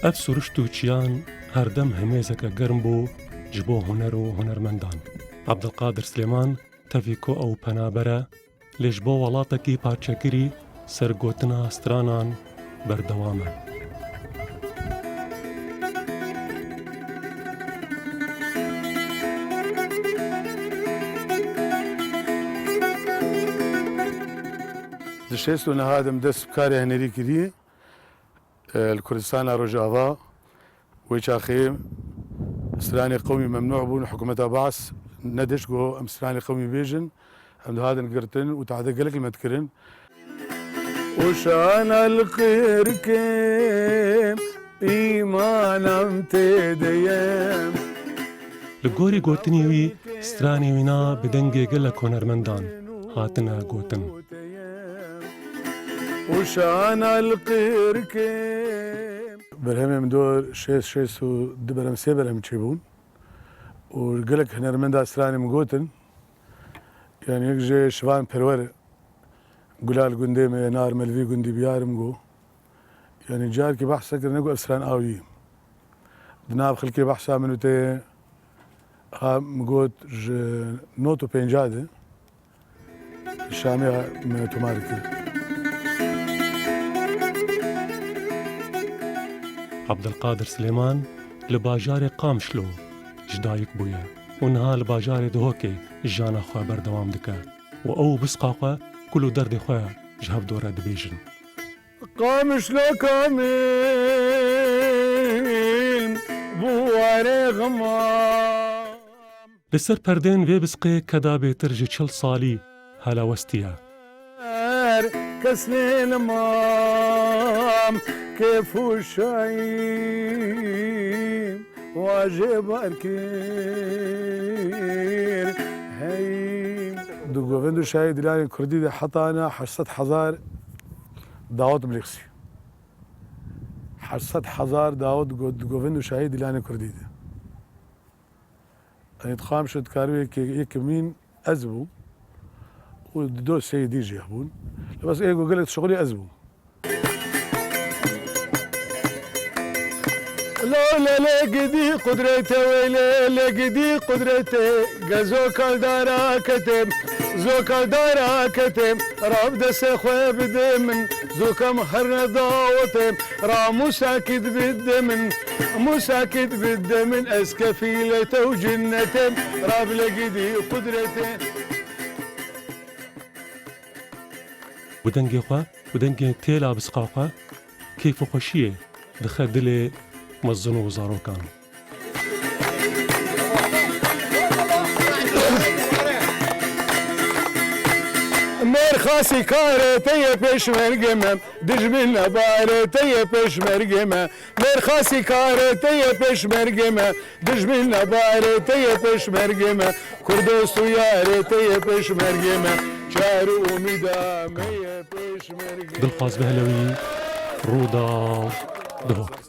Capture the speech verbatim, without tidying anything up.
Ev suriş û çiyan her dem hemêzeke germ bû ji bo huner û hunermendan. Abdulkadir Silêman tevî ku ew penaber e, lê ji bo welatekî parçekirî ser gotina stranan berdewam e. Di şêst û neha de min dest bi karê hunerî kiriye. Li Kurdistana Rojava wê çaxê stranê qewmî memnû bûn, hikûmeta Baas nedişt ku em stranê qewmî bêjin, em dihatin girtin û tehde gelek li me dikirin. Û şana li qirkê îmanam tê de ye. Li gorî gotinê wî, stranê wîna bi dengê gelek hunermendan hatine gotin. Û şana li qirkê. Berhemê min dor şêst, şêst û du berhem, sê berhem çêbûn. Û gelek hunermenda stranê min gotin. Yani yek ji Şivan Perwer, Gulal gundê me, Nar Melvî gundî biyarim go. Yani carkî behsa kirine ku ev stran awî. Di nav xelkê behsa min û te ha min got ji nod û pênca de Şamê me tomar kir. Abdulkadir Silêman li bajarê Qamişlo ji dayik bûye û niha li bajarê Duhokê jiyana xwe berdewam dike û ew û bisqa xwe kul û derdê xwe ji hev dor re dibêjin. Qamişlo kamil bû warê xema. Li ser perdên vê bisqê keda bêtir ji çil salî hala westiye. Her kes lê li mam kêf û şayî wajê bar kir. Hey. Di govend û şahê dilanê kurdî de hetana heşt sed hezar dawet bilixsî. Heşt sed hezar dawet go-, di govend û şahê dilanê kurdî de. Yanî dixwam şu dikaribê yek, yek mîn ez bûm û di do seyî dî jî hebûn. Li bes ê ku gelek dişuxulî ez bûm. Lawle lê gidî qudretê wê lê, lê gidî qudretê, ge zokal dara ketê, zokal dara ketê, rab destê xwe bide min, zokam her nedawetê, ra musakit bide min, musakit bide min, ez kefîlê te û cinnetê, rab lê gidî qudretê. Bi dengê xwe, bi dengê têla bisqa xwe, keyf û xweşiyê dixe dilê mezin û zarokan. Mêr xasî karê te ye pêşmergê me, dijmin nebarê te ye pêşmergê me. Mêr xasî karê te ye pêşmergê me, dijmin nebarê te ye pêşmergê me. Kur dost û yarê te ye pêşmergê me, çar û umîda me ye pêşmergê me. Dilxwaz Behlewî, Rûdaw, Duhok.